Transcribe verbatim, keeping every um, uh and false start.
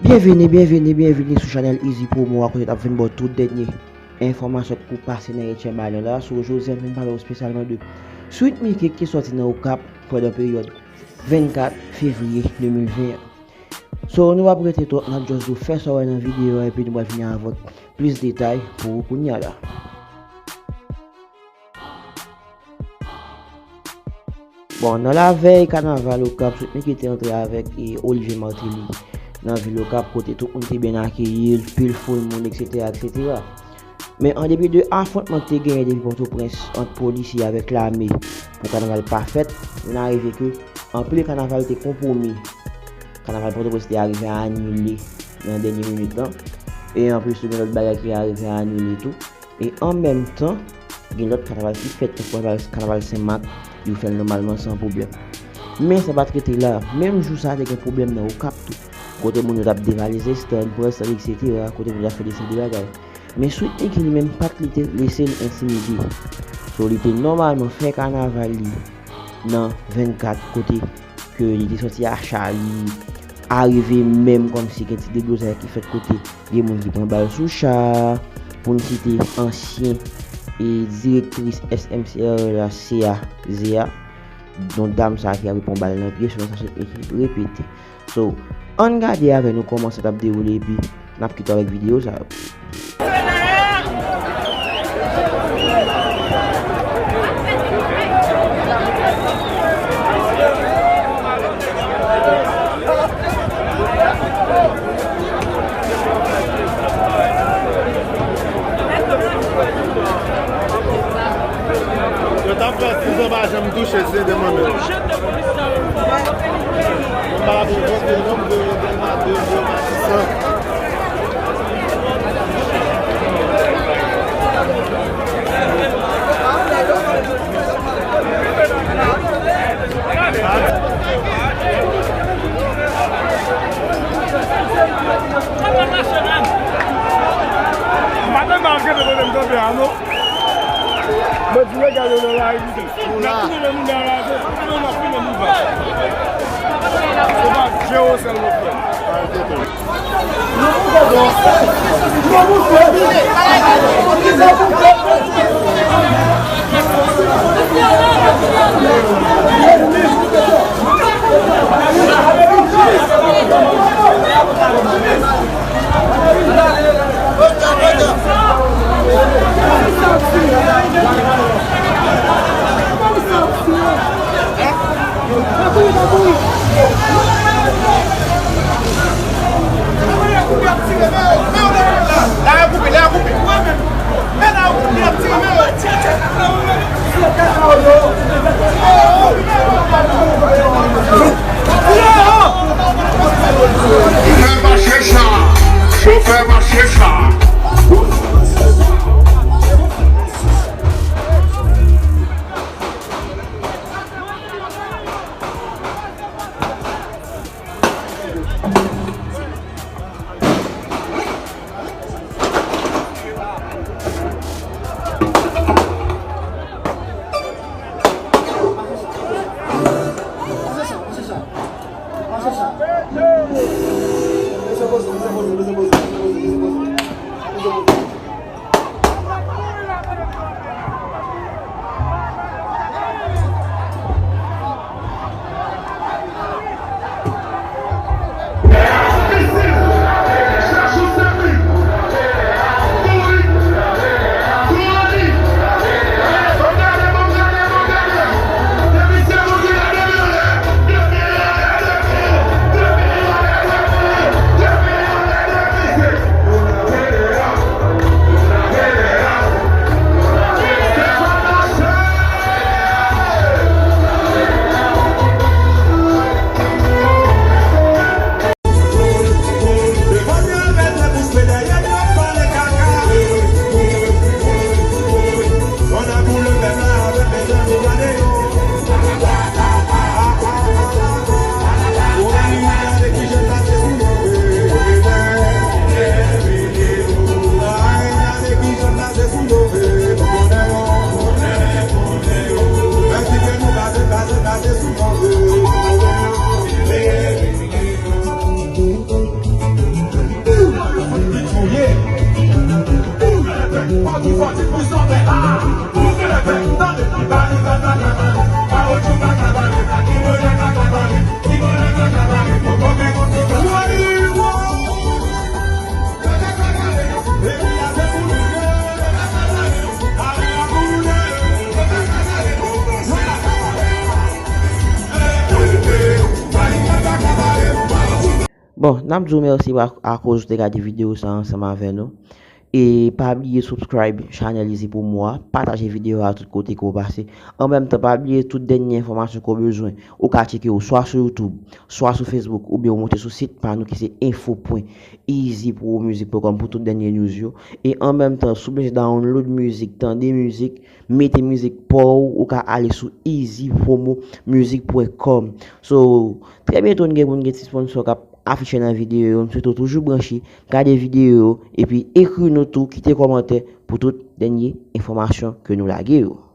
Byenvini, byenvini, byenvini sou chanèl Easy Promo a, kote n ap vin ba w tout dènye enfòmasyon k pou pase nan etyèm ane la. So, jodi a, m vin pale w espesyalman de Sweet Micky ki te sòti nan Okap pandan peryòd vennkat fevriye de mil ven an. So, nou p ap rete twòp, n ap just do fè sa w wè nan videyo a, epi nou pral vini avèk plis detay pou ou kounye a la. Bon, nan lavèy kanaval Okap, Sweet Micky te antre avèk, e, Olivier Martelly nan vil Okap, kote tout moun te byen akeyi l, pil foul moun, et cetera, et cetera. Men an depi de afwontman ki te genyen depi Pòtoprens ant polisye avèk lame pou kanaval pa fèt, vin arive ke anpil kanaval te konpwomi. Kanaval Pòtoprens te arive anile nan dènye minit lan. E anplis tou, gen lòt bagay ki arive anile tou. E an menm tan, gen lòt kanaval ki fèt, tankou kanaval, kanaval Sen Mak, yo fè l nòmalman san pwoblèm. Men sa pa t rete la. Menm jou sa a, te gen pwoblèm nan Okap tou, kote moun yo t ap devalize estann, pran estann, et cetera, kote moun yo t ap fè desann de bagay. Men Sweet Micky li menm pa t lite lese l entimide. So, li te nòmalman fè kanaval li nan vennkat, kote ke li te sòti a cha li, arive menm kòmsi gen ti deblozay ki fèt kote gen moun ki pran bal sou cha, pou n site ansyen, e, direktris S M C R L la, Sea Zea, yon dam sa ki arive pran bal nan pye, selon sa Sweet Micky repete. So, ann gade avè nou kòman sa t ap dewoule, epi n ap kite w avèk videyo sa yo. Yo t ap fè si sa pa janm touche, se de mwen menm. Mwen pa ap vote non, mwen vote nan de mil ven san. Maten nan gete kote m kanpe a non. Mwen di regal yo nan lari. N ap touye moun nan lari, se pa nou n ap touye moun sa. Se pa Jero sèl nou fè. Bon, n ap di w mèsi pa- akoz ou te gade videyo sa ansanm avè nou. E pa bliye subscribe chanèl Easy Promo a, pataje videyo a tout kote ke w pase. An menm tan, pa bliye tout dènye enfòmasyon ke w bezwen. Ou ka tcheke yo swa sou YouTube, swa sou Facebook, oubyen w monte sou sit pa nou ki se info pwen easy pro music pwen com pou tout dènye news yo. E an menm tan, si w bezwen download mizik, tande mizik, mete mizik pa w, ou ka ale sou easy promo music pwen com. So, trè byento n gen pou n gen ti sponsor k ap afiche nan videyo yo. M swete w toujou branche, gade videyo yo, epi ekri nou tou, kite kòmantè pou tout dènye enfòmasyon ke nou lage yo.